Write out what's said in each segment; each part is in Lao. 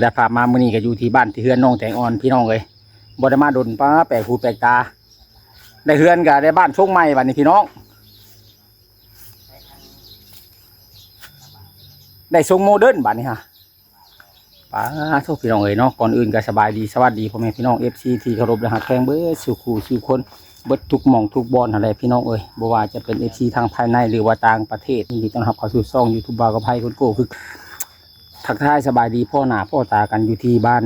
ໄດ້ພາບມາມື້ນີ້ກໍຢູ່ທີ່ບ້ານທີ່ເຮືອນນ້ອງແຕງອ່ອນພີ່ນ້ອງເອີຍ ບໍ່ໄດ້ມາດົນ ປາ ແປກຫູແປກຕາ ໄດ້ເຮືອນກໍໄດ້ບ້ານຊົງໃໝ່ບັດນີ້ພີ່ນ້ອງ ໄດ້ຊົງໂມເດີນບັດນີ້ຮະ ປາໂທ້ ພີ່ນ້ອງເອີຍເນາະ ກ່ອນອື່ນກໍສະບາຍດີ ສະຫວັດດີພໍ່ແມ່ພີ່ນ້ອງ ເອັຟຊີ ທີ່ເຄົາລົບ ແລະ ຮັກແພງເບິດສູ່ຄູ່ສູ່ຄົນ ເບິດທຸກໝ່ອງທຸກບ່ອນຫັ້ນແຫຼະພີ່ນ້ອງເອີຍ ບໍ່ວ່າຈະເປັນ ເອັຟຊີ ທັງພາຍໃນ ຫຼືວ່າຕ່າງປະເທດ ຍິນດີຕ້ອນຮັບເຂົ້າສູ່ຊ່ອງ YouTube ບ່າວກັບໄພຄົນໂກ້ ຄື ທັກທາຍສະບາຍດີ ພໍ້ໜ້າພໍ້ຕາກັນຢູ່ທີ່ບ້ານ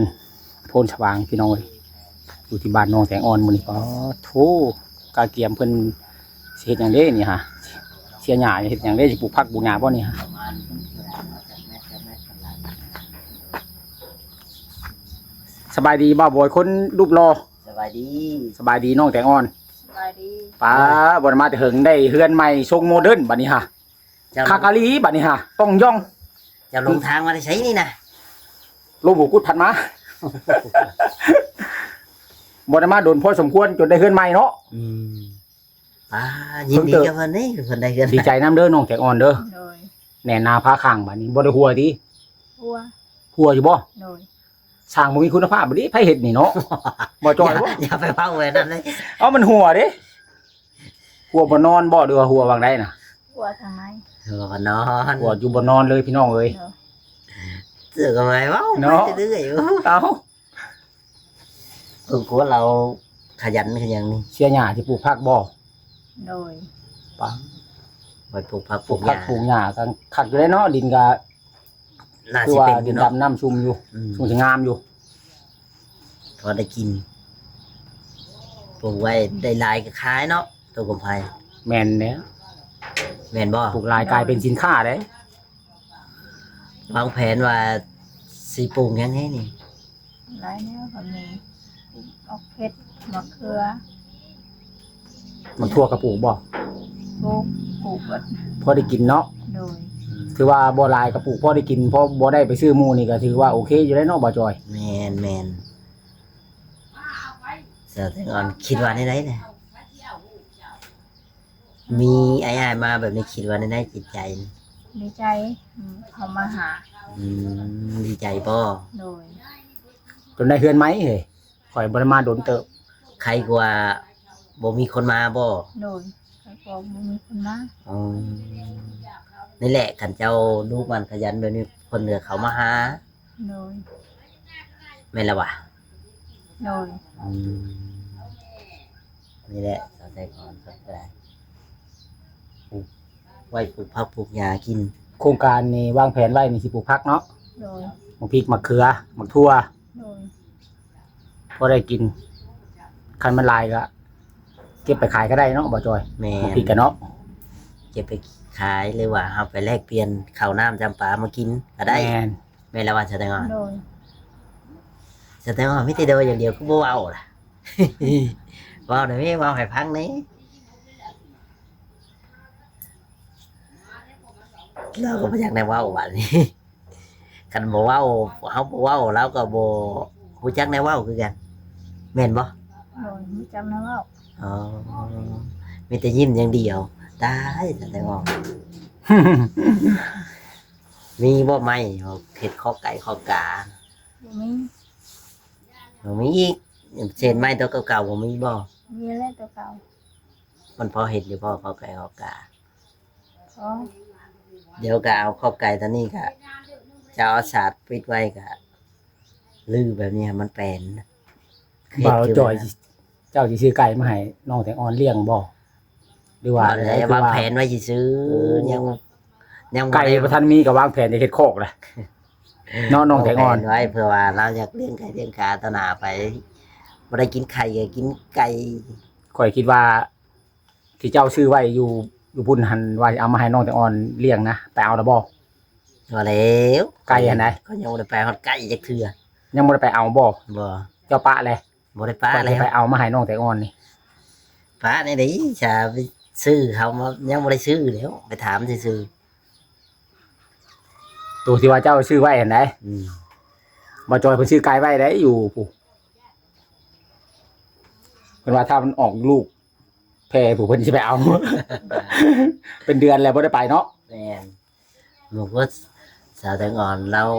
ໂພນສະຫວ່າງພີ່ນ້ອງເອີຍ ຢູ່ທີ່ບ້ານນ້ອງແຕງອ່ອນມື້ນີ້ ປາໂທ້ ກະກຽມເພິ່ນ ຊິເຮັດຫຍັງເດ້ນີ້ຫາ ເສຍຫຍ້າເຮັດຫຍັງເດ້ ຊິປູກຜັກປູກຫຍ້າບໍ່ນີ້ຫາ ສະບາຍດີບ່າວບອຍຄົນຮູບຫຼໍ່ ສະບາຍດີ ສະບາຍດີນ້ອງແຕງອ່ອນ ສະບາຍດີ ປາ ບໍ່ໄດ້ມາແຕ່ເຫິງ ໄດ້ເຮືອນໃໝ່ຊົງໂມເດີນບັດນີ້ຫາ ເຈົ້າ ຄັກອີ່ຫຼີບັດນີ້ຫາ ຕ້ອງຢ່ອງ ເຈົ້າລົງທາງມາແຕ່ໃສນີ້ນະ ລົງຫົວກຸດພັດມາ ບໍ່ໄດ້ມາດົນພໍສົມຄວນ ຈົນໄດ້ເຮືອນໃໝ່ເນາະ ອືມ ອ່າ ຍິນດີກັບເພິ່ນເດ້ ເພິ່ນໄດ້ເຮືອນ ດີໃຈນຳເດີນ້ອງແຕງອ່ອນເດີ ໂດຍ ແໜ້ນໜາຜາຄ້າງບັດນີ້ ບໍ່ໄດ້ຮົ່ວຕິ ຮົ່ວ ຮົ່ວຢູ່ບໍ່ ໂດຍ ຊ່າງບໍ່ມີຄຸນນະພາບບັດນີ້ ໃຜເຮັດນີ້ເນາະ ບໍ່ຈ່ອຍບໍ່ ຢ່າ ຢ່າໄປເວົ້າແບບນັ້ນເລີຍ ເອົາ ມັນຮົ່ວເດ້ ຮົ່ວບ່ອນນອນບໍ່ ຫຼືວ່າຮົ່ວຫວ່າງໃດນະ ຮົ່ວທາງໃນ ຮົ່ວບ່ອນນອນ ຮົ່ວຢູ່ບ່ອນນອນເລີຍພີ່ນ້ອງເອີຍ ໂດຍ ເສືອກໍໄວ້ເວົ້າ ເນາະ ໄປເລື້ອຍ ເອົ້າ ເພິ່ນກວດລາວຂະຫຍັນຂະຫຍັງນີ້ ເສຍຫຍ້າຊິປູກຜັກບໍ່ ໂດຍ ປະ ໄວ້ປູກຜັກປູກຫຍ້າ ປູກຜັກປູກຫຍ້າກໍຄັກຢູ່ເດ້ເນາະ ດິນກໍ ໜ້າ ຄື ຊິ ວ່າ ເປັນຢູ່ເນາະ ດິນດຳນ້ຳຊຸ່ມຢູ່ ອືມ ຊຸ່ມຊິງາມຢູ່ ພໍໄດ້ກິນ ປູກໄວ້ໄດ້ຫຼາຍກໍຂາຍເນາະ ໂຕກຳໄພ ແມ່ນແລ້ວ ແມ່ນບໍ່ ປູກຫຼາຍກາຍເປັນສິນຄ້າເດ້ ວາງແຜນວ່າຊິປູກຫຍັງແດ່ນີ້ ຫຼາຍແນວກໍມີ ປູກໝາກເຜັດ ໝາກເຂືອ ໝາກຖົ່ວກໍປູກບໍ່ ປູກ ປູກເບິດ ພໍໄດ້ກິນເນາະ ໂດຍ ຖືວ່າບໍ່ຫຼາຍກໍປູກພໍໄດ້ກິນ ພໍບໍ່ໄດ້ໄປຊື້ໝູ່ນີ້ກໍຖືວ່າໂອເຄຢູ່ແລ້ວເນາະ ບ່າວຈ່ອຍ ແມ່ນໆ ສາວແຕງອ່ອນຄິດວ່າແນວໃດແດ່? ມີອ້າຍໆມາແບບນີ້ ຄິດວ່າແນວໃດຈິດໃຈ? ດີໃຈ ອືມ ເຂົາມາຫາ ອືມ ດີໃຈບໍ່? ໂດຍ ຈົນໄດ້ເຮືອນໃໝ່ເຮີ້ຍ ຂ້ອຍບໍ່ໄດ້ມາດົນເຕີບ ໄຄກວ່າບໍ່ມີຄົນມາບໍ່? ໂດຍ ໄຄກວ່າບໍ່ມີຄົນມາ ອໍ ນີ້ແຫຼະ ຄັນເຈົ້າດຸໝັ່ນຂະຫຍັນແບບນີ້ ເພິ່ນກໍເຂົ້າມາຫາ ໂດຍ ແມ່ນລະຫວາ? ໂດຍ ອືມ ນີ້ແຫຼະ ສາວແຕງອ່ອນກໍໄດ້ ປູກໄວ້ ປູກຜັກປູກຫຍ້າກິນ ໂຄງການນີ້ວາງແຜນໄວ້ນີ້ຊິປູກຜັກເນາະ ໂດຍ ໝາກພິກ ໝາກເຂືອ ໝາກຖົ່ວ ໂດຍ ພໍໄດ້ກິນ ຄັນມັນຫຼາຍກໍເກັບໄປຂາຍກໍໄດ້ເນາະ ບ່າວຈ່ອຍ ແມ່ນ ໝາກພິກກະເນາະ ເກັບໄປຂາຍ ຫຼືວ່າເຮົາໄປແລກປ່ຽນເຂົ້ານ້ຳຈຳປາມາກິນກໍໄດ້ ແມ່ນ ແມ່ນລະຫວາ ສາວແຕງອ່ອນ? ໂດຍ ສາວແຕງອ່ອນມີແຕ່ໂດຍຢ່າງດຽວ ຄືບໍ່ເວົ້າລະ ເວົ້າໄດ້ແມ້ ເວົ້າໃຫ້ຟັງແດ່ ລາວກໍບໍ່ຢາກໄດ້ເວົ້າບາດນີ້ ຄັນບໍ່ເວົ້າ ເຮົາບໍ່ເວົ້າ ລາວກໍບໍ່ຮູ້ຈັກແນວເວົ້າຄືກັນ ແມ່ນບໍ່? ໂດຍ ຮູ້ຈັກແນວເວົ້າ ອໍ ມີແຕ່ຍິ້ມຢ່າງດຽວ ຕາຍ ສາວແຕງອ່ອນ ມີບໍ່ໄມ້ເຮັດຄອກໄກ່ຄອກກາ? ບໍ່ມີ ບໍ່ມີອີກ ເຊັ່ນໄມ້ຕົວເກົ່າໆ ບໍ່ມີບໍ່? ມີແຫຼະຕົວເກົ່າ ມັນພໍເຮັດຢູ່ບໍ່ ຄອກໄກ່ຄອກກາ? ພໍ ດຽວກໍເອົາຄອກໄກ່ຕົວນີ້ກະ ຈະເອົາສາດປິດໄວ້ກະ ລືແບບນີ້ໃຫ້ມັນແປນ ບ່າວຈ່ອຍ ເຈົ້າຊິຊື້ໄກ່ມາໃຫ້ນ້ອງແຕງອ່ອນລ້ຽງບໍ່? ຫຼືວ່າ ວ່າແລ້ວ ວາງແຜນໄວ້ຊິຊື້ ເອີ ຍັງ ຍັງບໍ່ ໄກ່ ໄດ້ ບໍ່ທັນມີກໍວາງແຜນຈະເຮັດຄອກລະ ເນາະ ນ້ອງແຕງອ່ອນ ວາງແຜນໄວ້ ເພື່ອວ່າລາວຢາກລ້ຽງໄກ່ລ້ຽງກາຕໍ່ໜ້າໄປ ບໍ່ໄດ້ກິນໄຂ່ກໍກິນໄກ່ ຂ້ອຍຄິດວ່າ ທີ່ເຈົ້າຊື້ໄວ້ຢູ່ ຢູ່ພຸ້ນຫັ້ນ ວ່າຊິເອົາມາໃຫ້ນ້ອງແຕງອ່ອນລ້ຽງນະ ໄປເອົາລະບໍ່? ບໍ່ແລ້ວ ໄກ່ຫັ້ນໃດ ຂ້ອຍຍັງບໍ່ໄດ້ໄປຮອດໄກ່ຈັກເທື່ອ ຍັງບໍ່ໄດ້ໄປເອົາບໍ່? ບໍ່ ເຈົ້າປະແລ້ວ? ບໍ່ໄດ້ປະແລ້ວ ໄປເອົາມາໃຫ້ນ້ອງແຕງອ່ອນນີ້ ປະແນວໃດ ຈະໄປຊື້ເຂົາມາ ຍັງບໍ່ໄດ້ຊື້ແລ້ວ ໄປຖາມຊື່ໆ ໂຕທີ່ວ່າເຈົ້າຊື້ໄວ້ຫັ້ນໃດ ອືມ ບ່າວຈ່ອຍເພິ່ນຊື້ໄກ່ໄວ້ໃດ ຢູ່ພຸ້ນ ເພິ່ນວ່າຖ້າມັນອອກລູກແຜ່ ຜູ້ເພິ່ນຊິໄປເອົາ ເປັນເດືອນແລ້ວບໍ່ໄດ້ໄປເນາະ ແມ່ນ ໝູ່ກໍສາວແຕງອ່ອນລາວ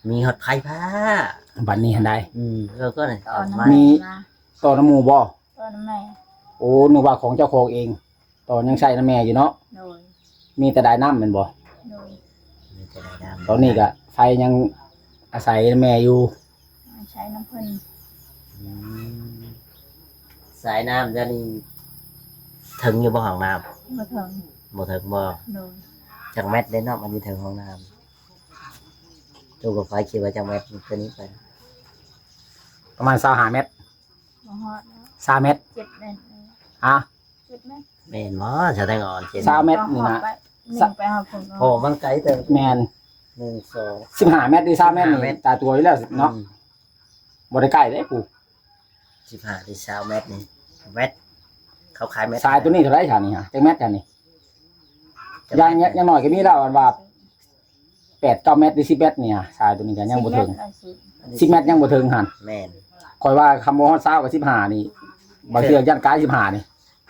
ມີຮອດໄຟຟ້າ ບັດນີ້ຫັ້ນໃດ໋ ອືມ ເອີ ກໍນັ້ນ ຕໍ່ນຳ ມາ ມີ ຕໍ່ນຳໝູ່ບໍ່? ຕໍ່ນຳແມ່. ໂອ້ ນຶກວ່າຂອງເຈົ້າຂອງເອງ ຕໍ່ຍັງໃຊ້ນຳແມ່ຢູ່ເນາະ. ໂດຍ. ມີແຕ່ໄດ້ນ້ຳແມ່ນບໍ່? ໂດຍ. ມີແຕ່ໄດ້ນ້ຳ ຕອນນີ້ກະໄຟຍັງອາໄສນຳແມ່ຢູ່? ອາໄສນຳເພິ່ນ. ອືມ ສາຍນ້ຳເຈົ້ານີ້ເຖິງຢູ່ບໍ່ຫ້ອງນ້ຳ? ບໍ່ເຖິງ. ບໍ່ເຖິງບໍ່? ໂດຍ. ຈັກແມັດເດ້ເນາະ ມັນຢູ່ເທິງຫ້ອງນ້ຳ? ຕູ້ກັບໄຟຄິດວ່າຈັກແມັດ ຕົວນີ້ໄປ ປະມານຊາວຫ້າແມັດ. ບໍ່ຮອດແລ້ວ ຊາວແມັດ. ເຈັດແມັດ. ຮະ? ເຈັດແມັດ. ແມ່ນບໍ່ ສາວແຕງອ່ອນ? ເຈັດ ຊາວແມັດນີ້ນະ ຍິງໄປຮອດພຸ້ນ ເພາະມັນໄກເຕີບ. ແມ່ນ ໜຶ່ງ ສອງ ສິບຫ້າແມັດ ຫຼື ຊາວແມັດນີ້ ສິບຫ້າແມັດ ຕາຕົວຢູ່ແລ້ວເນາະ. ອືມ ບໍ່ໄດ້ໃກ້ເດ້ຜູ້ ສິບຫ້າ ຫຼື ຊາວແມັດນີ້ ແມັດ ເຂົາຂາຍແມັດ. ສາຍຕົວນີ້ເທົ່າໃດຊະນີ້ຮະ ຈັກແມັດຊະນີ້? ຢ່າງ ຢ່າງໜ້ອຍກໍມີແລ້ວ ອັນວ່າ ແປດເກົ້າແມັດ ຫຼື ສິບແມັດນີ້ ສາຍຕົວນີ້ກໍຍັງບໍ່ເຖິງ. ສິບແມັດ ສິບແມັດຍັງບໍ່ເຖິງຫັ້ນ. ແມ່ນ. ຂ້ອຍວ່າຄຳບໍ່ຮອດຊາວກໍສິບຫ້ານີ້ ບາງເທື່ອຢ້ານກາຍສິບຫ້ານີ້.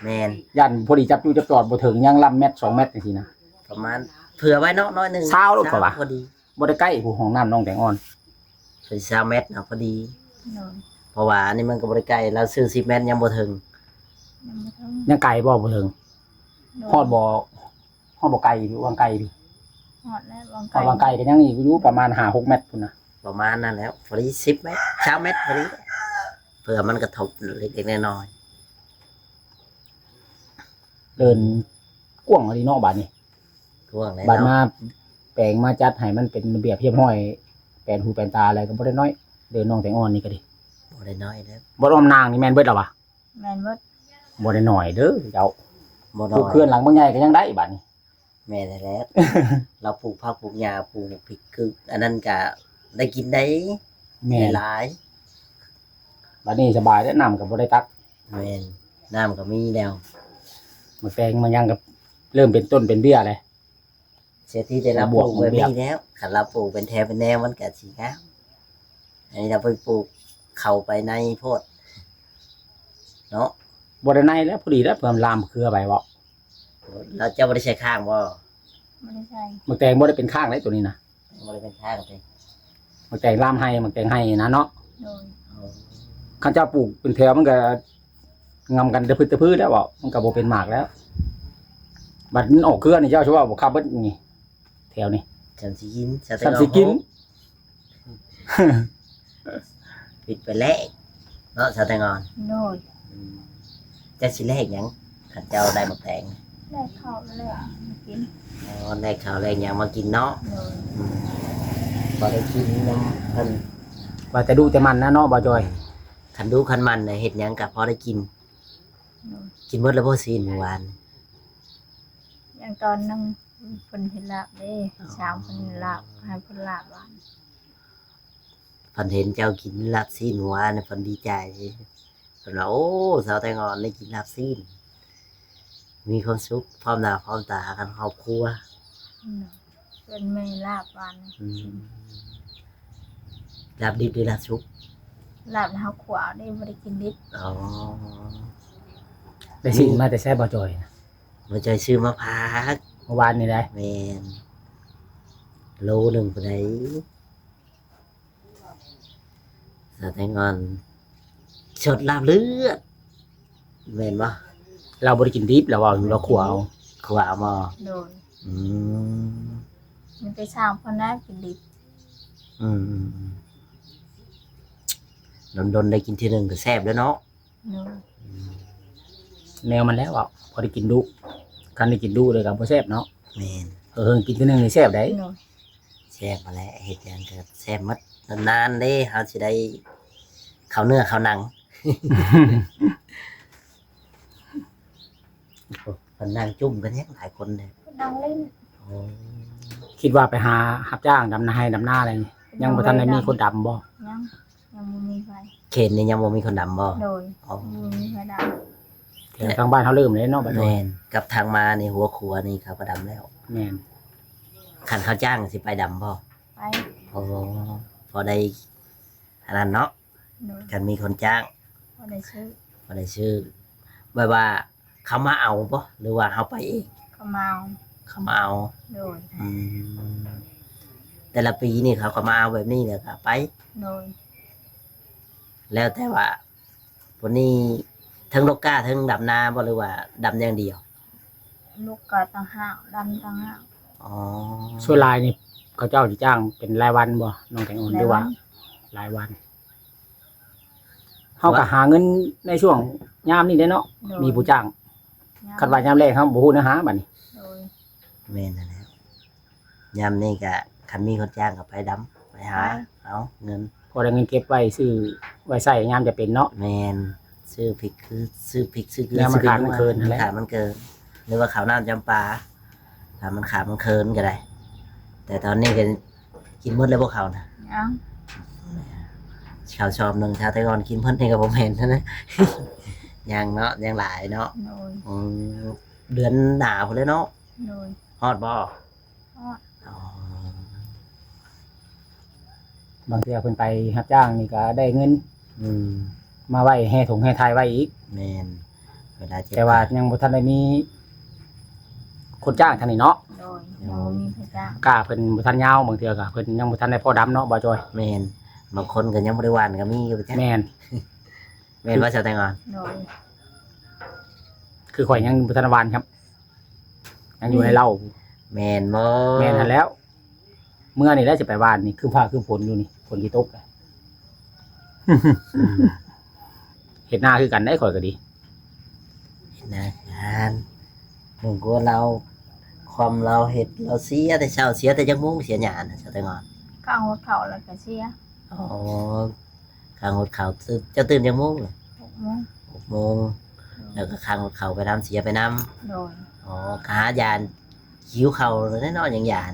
ແມ່ນ. ຢ້ານພໍດີຈັບຈຸຈັບຈອດບໍ່ເຖິງ ຍັງລຳແມັດສອງແມັດຈັ່ງຊີ້ນະ. ປະມານ ເຜື່ອໄວ້ເນາະ ໜ້ອຍໜຶ່ງ ຊາວໂລດ ຊາວ ກໍວ່າ ພໍດີ. ບໍ່ໄດ້ໃກ້ຜູ້ຫ້ອງນ້ຳນ້ອງແຕງອ່ອນ ເພິ່ນຊາວແມັດນະ ພໍດີ. ໂດຍ. ເພາະວ່າອັນນີ້ມັນກໍບໍ່ໄດ້ໃກ້ ລາວຊື້ສິບແມັດຍັງບໍ່ເຖິງ. ຍັງບໍ່ເຖິງ. ຍັງໄກບໍ່? ບໍ່ເຖິງ. ໂດຍ. ຮອດບໍ່? ຮອດບໍ່ໄກ ວັງໄກ? ຮອດແລ້ວ ວັງໄກ. ຮອດວັງໄກກໍຍັງອີກຢູ່ປະມານຫ້າຫົກແມັດພຸ້ນນະ. ປະມານນັ້ນແຫຼະ ພໍດີສິບແມັດ ຊາວແມັດພໍດີ ເພື່ອມັນກະທົບເລັກໆນ້ອຍໆ. ເດີ່ນກວ້າງອີ່ຫຼີເນາະບາດນີ້. ກວ້າງແລ້ວ ບາດມາແປງມາຈັດໃຫ້ມັນເປັນລະບຽບຮຽບຮ້ອຍ ແປນຫູແປນຕາແລ້ວກໍບໍ່ໄດ້ນ້ອຍ. ເດີ່ນນ້ອງແຕງອ່ອນນີ້ກໍດີ ບໍ່ໄດ້ນ້ອຍເດ້. ບໍ່ ອ້ອມນາງນີ້ແມ່ນເບິດແລ້ວຫວາ? ແມ່ນເບິດ. ບໍ່ໄດ້ໜ້ອຍເດີເຈົ້າ. ບໍ່ໜ້ອຍ. ປູກເຮືອນຫຼັງບັກໃຫຍ່ກໍຍັງໄດ້ບາດນີ້. ແມ່ນແລ້ວ ລາວປູກຜັກປູກຫຍ້າ ປູກພິກ ຄື ອັນນັ້ນກະໄດ້ກິນໄດ້. ແມ່ນ. ຫຼາຍ. ບາດນີ້ສະບາຍແລ້ວ ນ້ຳກໍບໍ່ໄດ້ຕັກ. ແມ່ນ. ນ້ຳກໍມີແລ້ວ. ໝາກແຕງໝາກຫຍັງກໍເລີ່ມເປັນຕົ້ນເປັນເບ້ຍແລ້ວ. ເສດທີ່ແຕ່ລາວປູກແບບນີ້ແລ້ວ ຄັນລາວປູກເປັນແຖວເປັນແນວມັນກະຊິງາມ. ອັນນີ້ລາວໄປປູກເຂົ້າໄປໃນໂພດເນາະ. ບໍ່ໄດ້ໃນແລ້ວ ພໍດີແລ້ວ ເພື່ອມັນລາມເຄືອໄປເວົ້າ. ແລ້ວເຈົ້າບໍ່ໄດ້ໃສ່ຄ້າງບໍ່? ບໍ່ໄດ້ໃສ່. ໝາກແຕງບໍ່ໄດ້ເປັນຄ້າງເດ້ໂຕນີ້ນະ. ບໍ່ໄດ້ເປັນຄ້າງຕິ? ໝາກແຕງລາມໄຮ່ ໝາກແຕງໄຮ່ນະເນາະ. ໂດຍ. ຄັນເຈົ້າປູກເປັນແຖວມັນກະ ງຳກັນຕະພຶດຕະພືແລ້ວເວົ້າ ມັນກໍບໍ່ເປັນໝາກແລ້ວ. ບັດມັນອອກເຄືອນີ້ ເຈົ້າຊິເວົ້າບໍ່ຄັກເບິດນີ້ ແຖວນີ້. ຊັ້ນຊິກິນ ຊັ້ນຊິກິນ. ຜິດໄປແລ້ວເນາະ ສາວແຕງອ່ອນ. ໂດຍ. ອືມ ເຈົ້າຊິແລກຫຍັງ ຄັນເຈົ້າໄດ້ໝາກແຕງ? ແລກເຂົ້າແລກຫຍັງມາກິນ. ອໍ ແລກເຂົ້າແລກຫຍັງມາກິນເນາະ. ໂດຍ. ອືມ ພໍໄດ້ກິນນຳເພິ່ນ. ວ່າແຕ່ດຸແຕ່ໝັ່ນນະເນາະ ບ່າວຈອຍ. ຄັນດຸຄັນໝັ່ນນະ ເຮັດຫຍັງກໍພໍໄດ້ກິນ. ໂດຍ. ກິນໝົດແລ້ວບໍ່ຊີ້ນມື້ວານ? ຍັງຕອນໜຶ່ງ ເພິ່ນເຮັດລາບເດ້. ອໍ ເຊົ້າເພິ່ນເຮັດລາບ ໃຫ້ເພິ່ນລາບຫວານ. ເພິ່ນເຫັນເຈົ້າກິນລາບຊີ້ນມື້ວານ ເພິ່ນດີໃຈ. ເພິ່ນວ່າ ໂອ້ ສາວແຕງອ່ອນໄດ້ກິນລາບຊີ້ນ ມີຄວາມສຸກ ພ້ອມໜ້າພ້ອມຕາກັນຄອບຄົວ. ອືມ ເພິ່ນແມ່ນລາບຫວານ. ອືມ ລາບດິບຫຼືລາບສຸກ? ລາບເຮົາຂົ້ວເດ້ ບໍ່ໄດ້ກິນດິບ. ອໍ ໄດ້ຊື້ມາແຕ່ໃສ ບ່າວຈອຍ? ບ່າວຈອຍຊື້ມາຝາກ ເມື່ອວານນີ້ໄດ໋. ແມ່ນ ໂລໜຶ່ງພຸ້ນໃດ໋. ສາວແຕງອ່ອນຊົດລາບເລືອດ ແມ່ນບໍ່? ລາວບໍ່ໄດ້ກິນດິບ ລາວເວົ້າຢູ່ ລາວຂົ້ວເອົາ. ຂົ້ວເອົາບໍ່? ໂດຍ. ອືມ ມີແຕ່ຊ່າງເພິ່ນນະກິນດິບ. ອືມ ອືມ ອືມ ດົນໆໄດ້ກິນເທື່ອໜຶ່ງກໍແຊບແລ້ວເນາະ. ໂດຍ. ອືມ ແນວມັນແຫຼະເວົ້າ ພໍໄດ້ກິນດຸ ຄັນໄດ້ກິນດຸເລີຍກໍບໍ່ແຊບເນາະ. ແມ່ນ. ເຮີ້ຍ ກິນເທື່ອໜຶ່ງນີ້ແຊບໄດ໋. ໂດຍ. ແຊບຫັ້ນແຫຼະ ເຮັດຫຍັງກໍແຊບໝົດ. ນານໆເດ້ ເຮົາຊິໄດ້ເຂົ້າເນື້ອເຂົ້າໜັງ. ເພິ່ນນັ່ງຈຸ້ມກັນແຮງຫຼາຍຄົນເດ້. ເພິ່ນນັ່ງຫຼິ້ນ. ໂອ້ ຄິດວ່າໄປຫາຮັບຈ້າງດຳນາໄຮ່ດຳນາແລ້ວ ຍັງບໍ່ທັນໄດ້ມີຄົນດຳບໍ່? ຍັງ ຍັງບໍ່ມີໃຜ. ເຂດນີ້ຍັງບໍ່ມີຄົນດຳບໍ່? ໂດຍ. ອໍ ຍັງບໍ່ມີໃຜດຳ. ແຖວທາງບ້ານເຮົາເລີ່ມແລ້ວເນາະ ບັດນີ້. ແມ່ນ. ກັບທາງມານີ້ ຫົວຂົວນີ້ເຂົາກໍດຳແລ້ວ. ແມ່ນ. ຄັນເຂົາຈ້າງຊິໄປດຳບໍ່? ໄປ. ອໍ ພໍໄດ້ອັນນັ້ນເນາະ. ໂດຍ. ຄັນມີຄົນຈ້າງ ພໍໄດ້ຊື້ ພໍໄດ້ຊື້. ແບບວ່າເຂົາມາເອົາບໍ່ ຫຼືວ່າເຮົາໄປເອງ? ເຂົາມາເອົາ. ເຂົາມາເອົາ. ໂດຍ. ອືມ ແຕ່ລະປີນີ້ເຂົາກໍມາເອົາແບບນີ້ແລ້ວກໍໄປ. ໂດຍ. ແລ້ວແຕ່ວ່າ ຜູ້ນີ້ເທິງລົກກ້າເທິງດຳນາບໍ່ ຫຼືວ່າດຳຢ່າງດຽວ? ລົກກ້າຕ່າງຫາກ ດຳຕ່າງຫາກ. ອໍ ສ່ວນຫຼາຍນີ້ເຂົາເຈົ້າຊິຈ້າງເປັນລາຍວັນບໍ່ ນ້ອງແຕງອ່ອນ ຫຼືວ່າລາຍວັນ? ລາຍວັນ. ເຮົາກໍຫາເງິນໃນຊ່ວງຍາມນີ້ແຫຼະເນາະ. ໂດຍ. ມີຜູ້ຈ້າງ. ຍາມ ຄັນວ່າຍາມແລ້ງເຮົາບໍ່ຮູ້ແນວຫາບັດນີ້. ໂດຍ. ແມ່ນຫັ້ນແຫຼະ. ຍາມນີ້ກະຄັນມີຄົນຈ້າງກໍໄປດຳ ໄປຫາ ໄປ ເອົາເງິນ ພໍໄດ້ເງິນເກັບໄວ້ຊື້ ໄວ້ໃຊ້ຍາມຈຳເປັນເນາະ. ແມ່ນ. ຊື້ພິກ ຄືຊື້ພິກຊື້ເກືອ ຍາມມັນຂາດມັນເຂີນຫັ້ນແຫຼະ ມັນຂາດມັນເຂີນ ຫຼືວ່າເຂົ້ານ້ຳຈຳປາ ຖ້າມັນຂາດມັນເຂີນກໍໄດ້. ແຕ່ຕອນນີ້ກໍກິນໝົດແລ້ວບໍ່ເຂົ້ານະ? ຍັງ. ເຂົ້າຊອມໜຶ່ງ ຖ້າແຕ່ກ່ອນກິນໝົດນີ້ກໍບໍ່ແມ່ນນະ ຍັງເນາະ ຍັງຫຼາຍເນາະ. ໂດຍ. ອືມ ເດືອນໜ້າພຸ້ນແຫຼະເນາະ. ໂດຍ. ຮອດບໍ່? ຮອດ. ອໍ ບາງເທື່ອເພິ່ນໄປຮັບຈ້າງນີ້ກໍໄດ້ເງິນ ອືມ ມາໄວ້ແຮ່ຖົງແຮ່ໄທໄວ້ອີກ. ແມ່ນ. ເວລາເຈັບ ແຕ່ວ່າຍັງບໍ່ທັນໄດ້ມີຄົນຈ້າງທາງນີ້ເນາະ. ໂດຍ. ຍັງບໍ່ມີຄົນຈ້າງ ກ້າເພິ່ນບໍ່ທັນຍາວ ບາງເທື່ອກໍເພິ່ນຍັງບໍ່ທັນໄດ້ພໍດຳເນາະ ບ່າວຈອຍ. ແມ່ນ. ບາງຄົນກໍຍັງບໍ່ໄດ້ຫວ່ານກໍມີຢູ່ ແມ່ນ. ແມ່ນບໍ່ ສາວແຕງອ່ອນ? ໂດຍ. ຄືຂ້ອຍຍັງບໍ່ທັນໄດ້ຫວ່ານຄັບ ຍັງຢູ່ໃນເລົ້າ. ແມ່ນບໍ່? ແມ່ນຫັ້ນແຫຼ້ວ. ເມື່ອນີ້ແຫຼະຊິໄປຫວ່ານນີ້ ຄຶ້ມຟ້າຄຶ້ມຝົນຢູ່ນີ້ ຝົນຊິຕົກ. ເຮັດນາຄືກັນໄດ໋ ຂ້ອຍກໍດີ ເຮັດນາຄືກັນ. ເບິ່ງກວ່າລາວ ຄວາມລາວເຮັດ ລາວເສຍແຕ່ເຊົ້າ ເສຍແຕ່ຈັກໂມງ ເສຍຫຍ້ານະ ສາວແຕງອ່ອນ? ຂ້າງຫົດເຂົ້າແລ້ວກໍເສຍ. ອໍ. ຂ້າງຫົດເຂົ້າ ເຈົ້າຕື່ນຈັກໂມງ? ຫົກໂມງ. ຫົກໂມງ. ໂດຍ. ແລ້ວກໍຂ້າງຫົດເຂົ້າໄປນຳ ເສຍໄປນຳ. ໂດຍ. ອໍ ກະຫາຢານຫິວເຂົ້າແລ້ວເນາະ ຍັງຢານ.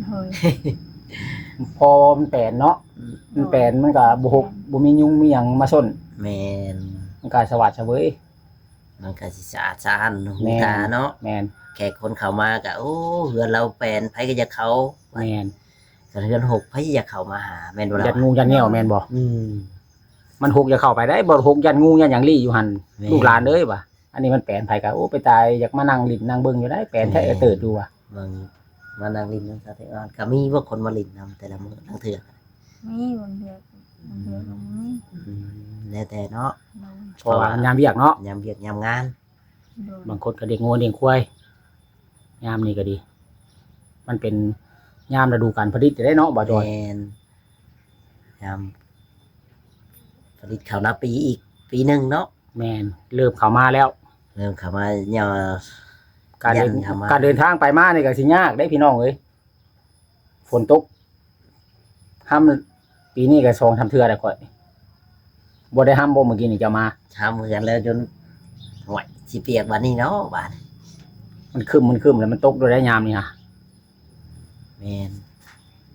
ໂດຍ. ເພາະມັນແປນເນາະ. ອືມ. ມັນແປນ ມັນກໍບໍ່ຫົກ ບໍ່ມີຍຸງມີຫຍັງມາຊົນ. ແມ່ນ. ມັນກໍສະຫວາດສະເຫວີຍ ມັນກໍຊິສະອາດສະອ້ານຫູຕາເນາະ. ແມ່ນ. ແຂກຄົນເຂົ້າມາກໍ ໂອ້ ເຮືອນລາວແປນ ໃຜກໍຢາກເຂົ້າ. ແມ່ນ. ຄັນເຮືອນຫົກ ໃຜຢາກເຂົ້າມາຫາ ແມ່ນບໍ່ລະ? ຢ້ານງູຢ້ານແງວແມ່ນບໍ່? ອືມ. ມັນຫົກຢ່າເຂົ້າໄປໄດ໋ ບໍ່ຫົກຢ້ານງູຢ້ານຫຍັງລີ້ຢູ່ຫັ້ນ. ແມ່ນ. ລູກຫຼານເອີຍວ່າ ອັນນີ້ມັນແປນ ໃຜກໍ ໂອ້ ໄປຕາຍ ຢາກມານັ່ງຫຼິ້ນນັ່ງເບິ່ງຢູ່ໄດ໋ ແປນແທ້ ແມ່ນ. ເຕີດຢູ່ວ່າ ເບິ່ງ ມານັ່ງຫຼິ້ນນຳສາວແຕງອ່ອນ ກໍມີບໍ່ຄົນມາຫຼິ້ນນຳແຕ່ລະມື້ ລາງເທື່ອ? ມີ ບາງເທື່ອ ບາງເທື່ອກໍບໍ່ມີ. ອືມ ແລ້ວແຕ່ເນາະ. ໂດຍ. ເພາະວ່າ ເພາະວ່າຍາມວຽກເນາະ ຍາມວຽກຍາມງານ. ໂດຍ. ບາງຄົນກໍລ້ຽງງົວລ້ຽງຄວາຍ ຍາມນີ້ກໍດີ ມັນເປັນຍາມລະດູການຜະລິດໄດ້ເນາະ ບ່າວຈອຍ. ແມ່ນ. ຍາມຜະລິດເຂົ້ານາປີອີກປີໜຶ່ງເນາະ. ແມ່ນ. ເລີ່ມເຂົ້າມາແລ້ວ ເລີ່ມເຂົ້າມາ ຍາມ ການເດີນ ການເດີນທາງໄປມານີ້ກໍຊິຍາກເດ້ພີ່ນ້ອງເອີຍ ຝົນຕົກ ຮ່ຳປີນີ້ກໍສອງສາມເທື່ອແລ້ວຂ້ອຍ ບໍ່ໄດ້ຮ່ຳບໍ່ ມື້ກີ້ນີ້ເຈົ້າມາ? ຮ່ຳເຮືອນແລ້ວຈົນ ໂອ້ຍ ຊິປຽກບາດນີ້ເນາະ ບາດ. ມັນຄຶ້ມ ມັນຄຶ້ມ ແລ້ວມັນຕົກໂດຍໄດ້ຍາມນີ້ຫາ. ແມ່ນ.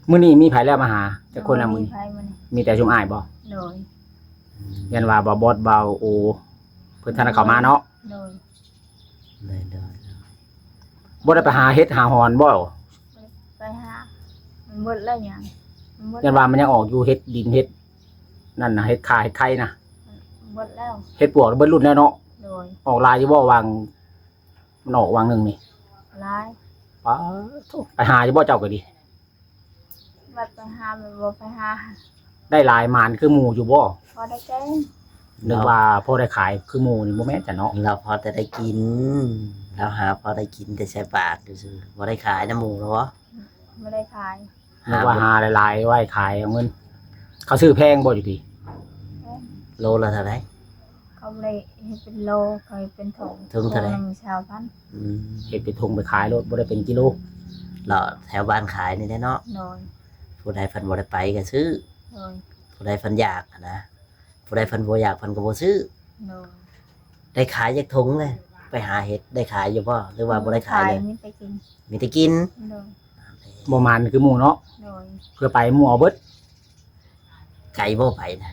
ມື້ນີ້ມີໃຜແລ້ວມາຫາ ຈັກຄົນແລ້ວມື້ນີ້? ບໍ່ມີໃຜມື້ນີ້ ມີແຕ່ຊຸມອ້າຍບໍ່? ໂດຍ. ອືມ. ຢ້ານວ່າບ່າວບອດ ບ່າວໂອ ເພິ່ນທັນໄດ້ເຂົ້າມາເນາະ. ໂດຍ. ໂດຍ ໂດຍ ໂດຍ. ບໍ່ໄດ້ໄປຫາເຫັດຫາຫອນບໍ່? ໄປຫາ ມັນເບິດແລ້ວຫຍັງ ມັນເບິດ. ຢ້ານວ່າມັນຍັງອອກຢູ່ ເຫັດດິນ ເຫັດນັ້ນນະ ເຫັດຂ່າ ເຫັດໄຂ່ນະ. ມັນເບິດແລ້ວ. ເຫັດປວກເບິດລຸ້ນແລ້ວເນາະ. ໂດຍ. ອອກຫຼາຍຢູ່ບໍ່ ຫວ່າງ ມັນອອກຫວ່າງໜຶ່ງນີ້? ຫຼາຍ. ປາໂທ້ ໄປຫາຢູ່ບໍ່ເຈົ້າກໍດີ? ບັດໄປຫາ ແມ່ນບໍ່ໄປຫາ. ໄດ້ຫຼາຍ ໝານຄືໝູ່ຢູ່ບໍ່? ພໍໄດ້ແກງ. ນຶກວ່າພໍໄດ້ຂາຍຄືໝູ່ນີ້ ບໍ່ແມ່ນຊະເນາະ. ລາວພໍແຕ່ໄດ້ກິນ ລາວຫາພໍໄດ້ກິນແຕ່ໃສ່ປາກຊື່ໆ ບໍ່ໄດ້ຂາຍນຳໝູ່ລາວບໍ່? ບໍ່ໄດ້ຂາຍ. ນຶກວ່າຫາຫຼາຍໆ ໄວ້ຂາຍເອົາເງິນ. ເຂົາຊື້ແພງບໍ່ຢູ່ພີ້? ແພງ. ໂລລະເທົ່າໃດ? ເຂົາບໍ່ໄດ້ເຮັດເປັນໂລ ເຂົາເຮັດເປັນຖົງ. ຖົງເທົ່າໃດ? ຖົງໜຶ່ງຊາວພັນ. ອືມ. ເຮັດເປັນຖົງໄປຂາຍໂລດ ບໍ່ໄດ້ເປັນກິໂລ. ເລາະແຖວບ້ານຂາຍນີ້ແຫຼະເນາະ. ໂດຍ. ຜູ້ໃດເພິ່ນບໍ່ໄດ້ໄປກໍຊື້. ໂດຍ. ຜູ້ໃດເພິ່ນຢາກຫັ້ນນະ ຜູ້ໃດເພິ່ນບໍ່ຢາກເພິ່ນກໍບໍ່ຊື້. ໂດຍ. ໄດ້ຂາຍຈັກຖົງເລີຍ ໄປຫາເຫັດ ໄດ້ຂາຍຢູ່ບໍ່ ຫຼືວ່າບໍ່ໄດ້ຂາຍເລີຍ? ມີແຕ່ກິນ. ມີແຕ່ກິນ. ໂດຍ. ບໍ່ໝານຄືໝູ່ເນາະ. ໂດຍ. ເພື່ອໄປໝູ່ເອົາເບິດ. ໄກບໍ່ໄປນະ?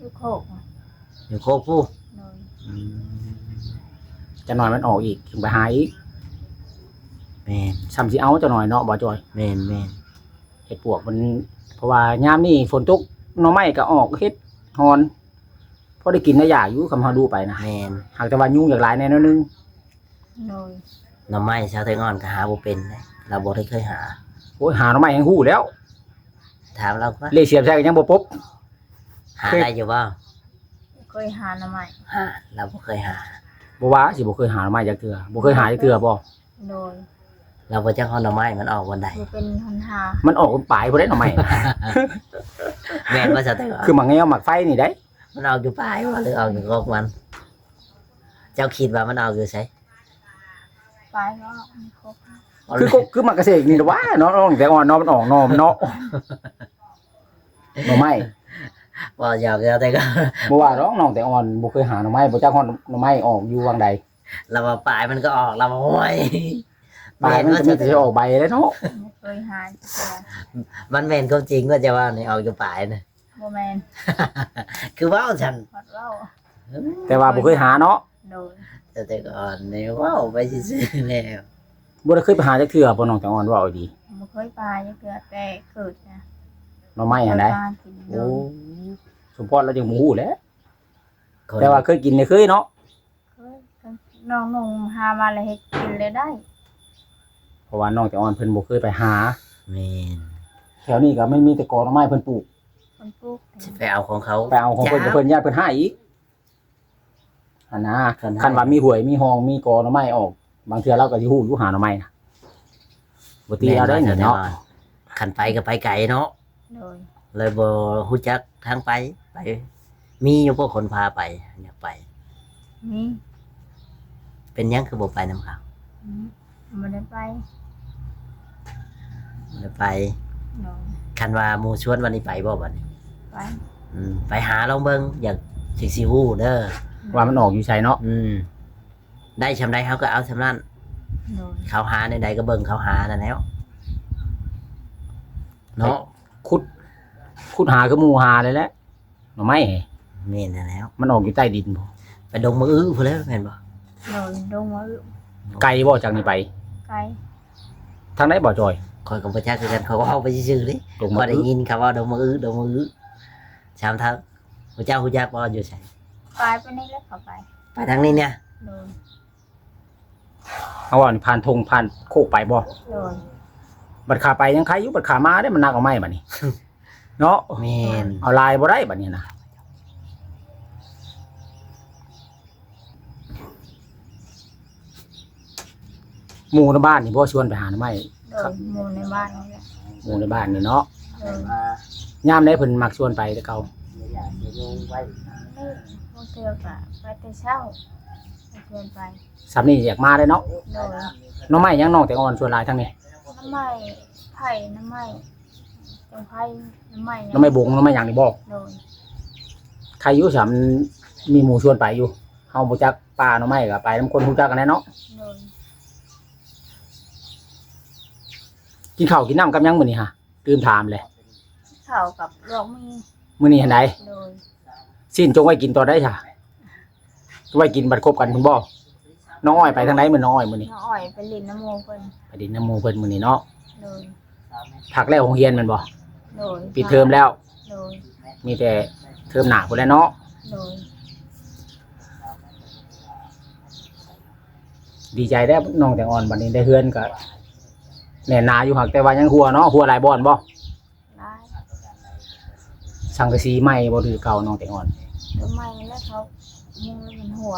ຢູ່ໂຄກ. ຢູ່ໂຄກພຸ້ນ. ໂດຍ. ອືມ. ຈັກໜ້ອຍມັນອອກອີກ ຈຶ່ງໄປຫາອີກ. ແມ່ນ. ສ່ຳຊິເອົາຈັກໜ້ອຍເນາະ ບ່າວຈອຍ. ແມ່ນໆ. ເຫັດປວກມັນ ເພາະວ່າຍາມນີ້ຝົນຕົກ ໜໍ່ໄມ້ກໍອອກ ເຫັດຫອນ ພໍໄດ້ກິນໄດ້ຢາກຢູ່ ຄຳເຮົາດຸໄປນະ. ແມ່ນ. ຫາກແຕ່ວ່າຍຸງຢາກຫຼາຍແດ່ໜ້ອຍໜຶ່ງ. ໂດຍ. ໜໍ່ໄມ້ຊາວໄທອ່ອນກໍຫາບໍ່ເປັນເດ້ ລາວບໍ່ໄດ້ເຄີຍຫາ. ໂອ້ຍ ຫາໜໍ່ໄມ້ແຮ່ງຮູ້ແລ້ວ. ຖາມລາວກ່ອນ ເລກສຽບໃສ່ກໍຍັງບໍ່ປົບ. ຫາໄດ້ຢູ່ບໍ່? ເຄີຍຫາໜໍ່ໄມ້. ຫາ ລາວບໍ່ເຄີຍຫາ. ບໍ່ວ່າຊິບໍ່ເຄີຍຫາໜໍ່ໄມ້ຈັກເທື່ອ. ບໍ່ເຄີຍຫາຈັກເທື່ອບໍ່? ໂດຍ. ລາວບໍ່ຈັກຮອດໜໍ່ໄມ້ມັນອອກບ່ອນໃດ. ບໍ່ເປັນຫົນຫາ. ມັນອອກຢູ່ປາຍພຸ້ນເດ້ໜໍ່ໄມ້. ແມ່ນບໍ່ສະເຕີ? ຄືໝາກແງວໝາກໄຟນີ້ໃດ໋. ມັນອອກຢູ່ປາຍບໍ່ ຫຼືອອກຢູ່ກົກມັນ? ເຈົ້າຄິດວ່າມັນອອກຢູ່ໃສ? ປາຍກໍອອກຢູ່ກົກ. ຄືກົກ ຄືໝາກກະເສກນີ້ລະຫວາເນາະ ນ້ອງແຕງອ່ອນເນາະ ມັນອອກໜໍ່ເນາະ. ໜໍ່ໄມ້ ເວົ້າຫຍອກເຈົ້າແຕ່ກໍ ບໍ່ວ່າດອກ ນ້ອງແຕງອ່ອນບໍ່ເຄີຍຫາໜໍ່ໄມ້ ບໍ່ຈັກຮອດໜໍ່ໄມ້ອອກຢູ່ຫວ່າງໃດ. ລາວວ່າປາຍມັນກໍອອກ ລາວວ່າ ໂອ້ຍ ປາຍມັນກໍມີແຕ່ອອກໃບແຫຼະເນາະ. ບໍ່ເຄີຍຫາ. ມັນແມ່ນຄວາມຈິງວ່າຈະເວົ້ານີ້ ອອກຢູ່ປາຍນະ? ບໍ່ແມ່ນ. ຄືເວົ້າຊັ້ນ? ຮອດເວົ້າ. ແຕ່ວ່າບໍ່ເຄີຍຫາເນາະ. ໂດຍ. ແຕ່ ແຕ່ກ່ອນນີ້ເວົ້າໄປຊື່ໆແລ້ວ. ບໍ່ໄດ້ເຄີຍໄປຫາຈັກເທື່ອບໍ່ ນ້ອງແຕງອ່ອນ ເວົ້າດີ? ບໍ່ເຄີຍໄປຈັກເທື່ອ ແຕ່ເກີດນະ. ໜໍ່ໄມ້ຫັ້ນໃດ? ໂອ້ ສົມພອນລາວຍັງບໍ່ຮູ້ແຫຼະ. ແຕ່ວ່າເຄີຍກິນນີ້ເຄີຍເນາະ. ເຄີຍ. ນ້ອງນຸ່ງຫາມາແລ້ວເຮັດກິນແລ້ວໄດ້. ເພາະວ່ານ້ອງແຕງອ່ອນເພິ່ນບໍ່ເຄີຍໄປຫາ. ແມ່ນ. ແຖວນີ້ກໍມັນມີແຕ່ກອໜໍ່ໄມ້ເພິ່ນປູກ. ເພິ່ນປູກ. ຊິໄປເອົາຂອງເຂົາ. ໄປເອົາຂອງເພິ່ນ ເພິ່ນຢ້ານເພິ່ນຮ້າຍອີກ. ຫັ້ນນະ ຄັນວ່າມີຫ້ວຍມີຮ່ອງ ມີກອໜໍ່ໄມ້ອອກ ບາງເທື່ອລາວກໍຊິຮູ້ຢູ່ຫາໜໍ່ໄມ້ນະ. ບໍ່ຕິເອົາໄດ້ນີ້ເນາະ. ຄັນໄປກໍໄປໄກເນາະ. ໂດຍ. ເລີຍບໍ່ຮູ້ຈັກທາງໄປ. ໄປ ມີຢູ່ບໍ່ຄົນພາໄປ ຢາກໄປ? ມີ. ເປັນຫຍັງຄືບໍ່ໄປນຳເຂົາ? ອືມ ບໍ່ໄດ້ໄປ. ບໍ່ໄດ້ໄປ. ໂດຍ. ຄັນວ່າໝູ່ຊວນວັນນີ້ໄປບໍ່ບັດນີ້? ໄປ. ອືມ ໄປຫາລອງເບິ່ງ ຢາກຊິ ຊິຮູ້ເດີ ວ່າມັນອອກຢູ່ໃສເນາະ. ອືມ ໄດ້ຊ່ຳໃດເຮົາກໍເອົາຊ່ຳນັ້ນ. ໂດຍ. ເຂົາຫາແນວໃດກໍເບິ່ງເຂົາຫານັ້ນແລ້ວເນາະ. ຂຸດ ຂຸດຫາຄືໝູ່ຫາເລີຍແຫຼະ. ໜໍ່ໄມ້. ແມ່ນແລ້ວ. ມັນອອກຢູ່ໃຕ້ດິນບໍ່? ໄປດົງມະອຶພຸ້ນແຫຼ້ວແມ່ນບໍ່? ໂດຍ ດົງມະອຶ. ໄກບໍ່ຈາກນີ້ໄປ? ໄກ. ທາງໃດບໍ່ຈອຍ? ຂ້ອຍກໍບໍ່ຈັກຄືກັນ ຂ້ອຍເວົ້າໄປຊື່ໆເດ້. ຂ້ອຍໄດ້ຍິນເຂົາເວົ້າດົງມະອຶ ດົງມະອຶ. ຖາມເຂົາ ເຈົ້າຮູ້ຈັກບໍ່ ຢູ່ໃສ? ໄປ ໄປນີ້ແຫຼະ ເຂົາໄປ. ໄປທາງນີ້ນະ? ໂດຍ. ເຮົາເວົ້ານີ້ຜ່ານທົ່ງຜ່ານໂຄກໄປບໍ່? ໂດຍ. ບັດຂາໄປຍັງໄຄຢູ່ ບັດຂາມາເດ້ ມັນໜັກເອົາໄມ້ບັດນີ້ ເນາະ. ແມ່ນ. ເອົາຫຼາຍບໍ່ໄດ້ບັດນີ້ນະ. ໝູ່ໃນບ້ານນີ້ບໍ່ຊວນໄປຫາໜໍ່ໄມ້? ໂດຍ ໝູ່ໃນບ້ານນີ້ແຫຼະ. ໝູ່ໃນບ້ານນີ້ເນາະ. ໂດຍ. ຍາມໃດເພິ່ນມັກຊວນໄປແຕ່ເກົ່າ? ບາງເທື່ອກໍໄປແຕ່ເຊົ້າ ໄປຊວນໄປ. ສ່ຳນີ້ຢາກມາໄດ້ເນາະ. ໂດຍ. ໜໍ່ໄມ້ຫຍັງນ້ອງແຕງອ່ອນສ່ວນຫຼາຍທາງນີ້? ໜໍ່ໄມ້ໄຜ່ ໜໍ່ໄມ້ ຈັ່ງໄຜ່ ໜໍ່ໄມ້ຫຍັງ ໜໍ່ໄມ້ບົງ ໜໍ່ໄມ້ຫຍັງນີ້ບໍ່? ໂດຍ. ໃຄຢູ່ ສ່ຳມີໝູ່ຊວນໄປຢູ່. ເຮົາບໍ່ຈັກປ່າໜໍ່ໄມ້ກໍໄປນຳຄົນຮູ້ຈັກກັນແຫຼະເນາະ. ໂດຍ. ກິນເຂົ້າກິນນ້ຳກັບຫຍັງມື້ນີ້ຫາ? ລືມຖາມແຫຼະ. ເຂົ້າກັບລວກໝີ່. ມື້ນີ້ຫັ້ນໃດ? ໂດຍ. ຊີ້ນຈົ່ງໄວ້ກິນຕອນໃດຊະ? ໄວ້ກິນບັດຄົບກັນພຸ້ນບໍ່? ນ້ອງອ້ອຍໄປທາງໃດມື້ນ້ອງອ້ອຍມື້ນີ້? ນ້ອງອ້ອຍໄປຫຼິ້ນນຳໝູ່ເພິ່ນ. ໄປຫຼິ້ນນຳໝູ່ເພິ່ນມື້ນີ້ເນາະ. ໂດຍ. ພັກແລ້ວໂຮງຮຽນແມ່ນບໍ່? ໂດຍ. ປິດເທີມແລ້ວ. ໂດຍ. ມີແຕ່ເທີມໜ້າພຸ້ນແຫຼະເນາະ. ໂດຍ. ດີໃຈແລ້ວນ້ອງແຕງອ່ອນ ບັດນີ້ໄດ້ເຮືອນກໍແໜ້ນໜາຢູ່ ຫາກແຕ່ວ່າຍັງຮົ່ວເນາະ. ຮົ່ວຫຼາຍບ່ອນບໍ່? ຫຼາຍ. ສັງກະສີໃໝ່ບໍ່ ຫຼືເກົ່າ ນ້ອງແຕງອ່ອນ? ກໍໃໝ່ແລ້ວ ເຂົາມຸງແລ້ວມັນຮົ່ວ.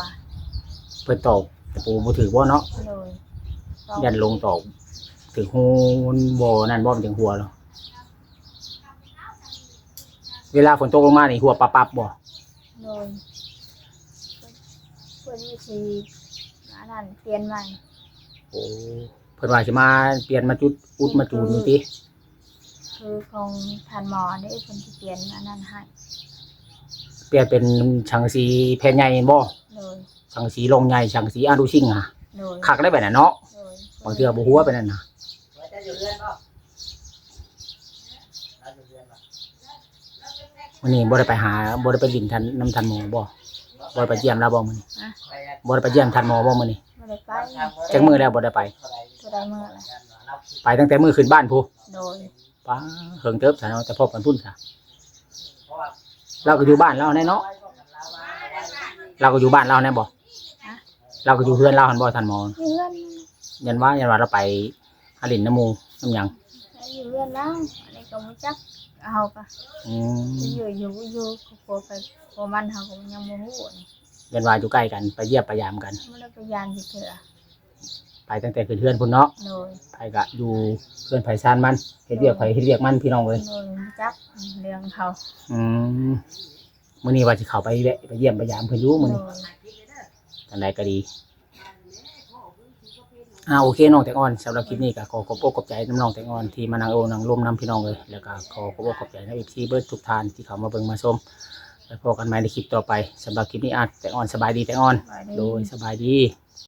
ເພິ່ນຕອກຕະປູບໍ່ຖືກບໍ່ເນາະ? ໂດຍ. ຢ້ານລົງຕອກຖືກຮູມັນບໍ່ນັ້ນບໍ່ ມັນຈຶ່ງຮົ່ວເນາະ. ເວລາຝົນຕົກລົງມານີ້ຮົ່ວປັບໆບໍ່? ໂດຍ. ເພິ່ນຊິອັນນັ້ນປ່ຽນໃໝ່. ໂອ້ ເພິ່ນວ່າຊິມາປ່ຽນມາຈຸດອຸດມາຈູນນີ້ຕິ? ຄືຂອງທ່ານໝໍເດ້ ເພິ່ນຊິປ່ຽນອັນນັ້ນໃຫ້. ປ່ຽນເປັນສັງກະສີແຜ່ນໃຫຍ່ແມ່ນບໍ່? ໂດຍ. ສັງກະສີໂລງໃຫຍ່ ສັງກະສີອານຸຊິງຫະ. ໂດຍ. ຄັກໄດ໋ແບບນັ້ນເນາະ. ໂດຍ. ບາງເທື່ອບໍ່ຮົ່ວປານນັ້ນນະ. ມື້ນີ້ບໍ່ໄດ້ໄປຫາ ບໍ່ໄດ້ໄປຫຼິ້ນທ່ານ ນຳທ່ານໝໍບໍ່? ບໍ່ໄດ້ໄປຢ້ຽມລາວບໍ່ມື້ນີ້? ຮະ? ບໍ່ໄດ້ໄປຢ້ຽມທ່ານໝໍບໍ່ມື້ນີ້? ບໍ່ໄດ້ໄປ. ຈັກມື້ແລ້ວບໍ່ໄດ້ໄປ? ບໍ່ໄດ້ມື້ແລ້ວ. ໄປຕັ້ງແຕ່ມື້ຂຶ້ນບ້ານພຸ້ນ? ໂດຍ. ປາ ເຫິງເຕີບຊະເນາະ ແຕ່ພົບກັນພຸ້ນຊະ. ລາວກໍຢູ່ບ້ານລາວແນ່ເນາະ? ລາວກໍຢູ່ບ້ານລາວແນ່ບໍ່? ຮະ? ລາວກໍຢູ່ເຮືອນລາວຫັ້ນບໍ່ທ່ານໝໍ? ຢູ່ເຮືອນ. ຢ້ານວ່າ ຢ້ານວ່າລາວໄປ ຫາຫຼິ້ນນຳໝູ່ນຳຫຍັງ? ໄປຢູ່ເຮືອນລາວ ອັນນີ້ກໍບໍ່ຈັກ. ເຮົາກໍ ອືມ ຢູ່ຢູ່ຢູ່ ຄອບຄົວໃຜຄອບຄົວມັນ ເຮົາກໍຍັງບໍ່ຮູ້ນີ້ ຢ້ານວ່າຢູ່ໃກ້ກັນ ໄປຢ້ຽມໄປຢາມກັນ ບໍ່ໄດ້ໄປຢາມຈັກເທື່ອ ໄປຕັ້ງແຕ່ຂຶ້ນເຮືອນພຸ້ນເນາະ ໂດຍ ໃຜກໍຢູ່ເຮືອນໃຜຊານມັນ ເຮັດວຽກໃຜເຮັດວຽກມັນ ພີ່ນ້ອງເອີຍ ໂດຍ ບໍ່ຈັກເລື່ອງເຂົາ ອືມ ມື້ນີ້ວ່າຊິເຂົ້າໄປແວະໄປຢ້ຽມໄປຢາມເພິ່ນຢູ່ມື້ນີ້ ໂດຍ ຈັ່ງໃດກໍດີ ອ່າ ໂອເຄ ນ້ອງແຕງອ່ອນ ສຳລັບຄລິບນີ້ກໍຂໍຂອບອົກຂອບໃຈນຳນ້ອງແຕງອ່ອນທີ່ມານັ່ງໂອ້ນັ່ງລົມນຳ ພີ່ນ້ອງເອີຍ ແລ້ວກໍຂໍຂອບອົກຂອບໃຈນຳເອັຟຊີເບິດທຸກທ່ານທີ່ເຂົ້າມາເບິ່ງມາຊົມ ໄວ້ພໍ້ກັນໃໝ່ໃນຄລິບຕໍ່ໄປ ສຳລັບຄລິບນີ້ ອ່າ ແຕງອ່ອນ ສະບາຍດີແຕງອ່ອນ ສະບາຍດີ ໂດຍ ສະບາຍດີ.